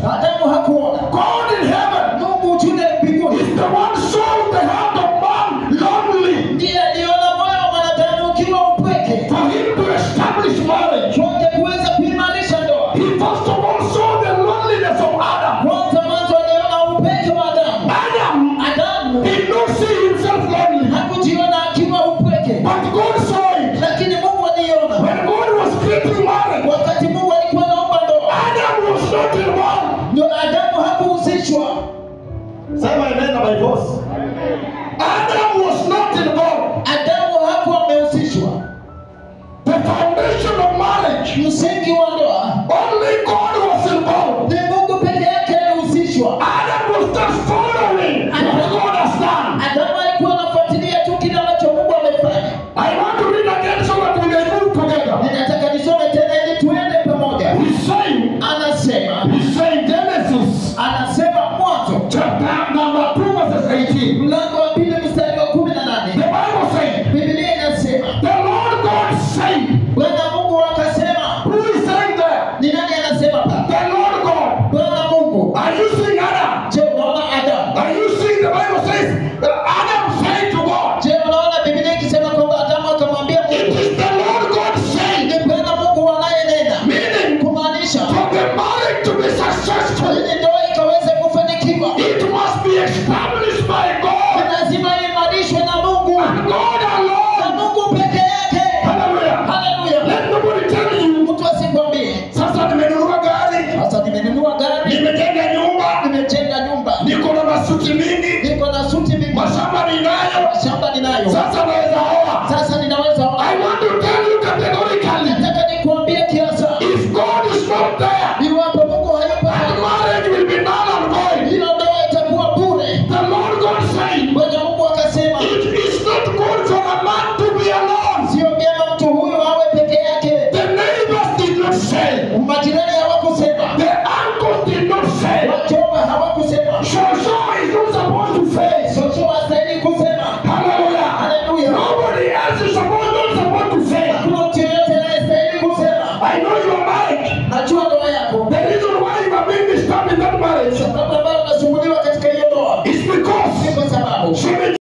Adamu hakuona. God in heaven Mungu juu mbinguni is the one saw the heart of man lonely. Ndiye aliona moyo wa mwanadamu ukiwa upweke. For him to establish marriage, Kwake kuweza kuimarisha ndoa. he first of all saw the loneliness of Adam. Kwanza mwanzo aliona upweke wa Adamu. Adam did not see himself lonely, Hakujiona akiwa upweke. but God saw it. Lakini Mungu aliona. When God was creating marriage, Wakati Mungu alikuwa anaumba ndoa, Adam was not involved. ndio Adamu hakuhusishwa. Sema amen by force. Adam was not involved. Adamu hakuwa amehusishwa. The foundation of marriage, Msingi wa ndoa only God was involved. ni Mungu peke yake alihusishwa. Adam was just following what God has done. Adamu alikuwa anafuatilia tu kile ambacho Mungu amefanya. I want to read again so that we may move together. Ninataka nisome tena ili tuende pamoja. He's saying, Anasema, he's saying Genesis anasema Mwanzo chapter number 2 verses 18. mlango wa 2 mstari wa 18. The Bible says, Biblia inasema, the Lord God said, Bwana Mungu akasema. who is saying there? Ni nani anasema pale? The Lord God. Bwana Mungu. Are you seeing Adam? Je, unaona Adamu? Are you seeing the Bible says that Adam said to God, Je, unaona Biblia ikisema kwamba Adamu akamwambia it Mungu? is the Lord God said, Ni Bwana Mungu anayenena. meaning Kumaanisha for the marriage to be successful, ili ndoa ikaweze kufanikiwa, it must be established by ni God lazima iimarishwe na Mungu, and God na alone. Mungu peke yake. Hallelujah. Haleluya! Let nobody tell you, Mtu asikwambie sasa nimenunua gari, sasa nimenunua gari, nimejenga nyumba, nimejenga nyumba, niko na masuti mingi, niko na suti mingi, mashamba ninayo, shamba ninayo, sasa naweza oa. sasa ninaweza oa. I want to tell you categorically, Nataka nikuambie kiasa, if God is not there, iwapo Mungu hayupo, that marriage will be null and void. hilo ndoa itakuwa bure. The Lord God said, Bwana Mungu akasema, it is not good for a man to be alone. sio vyema mtu huyu awe peke yake. The neighbors did not say, Majirani hawakusema, the uncles did not say, wachoma hawakusema, Shosho is not supposed to say.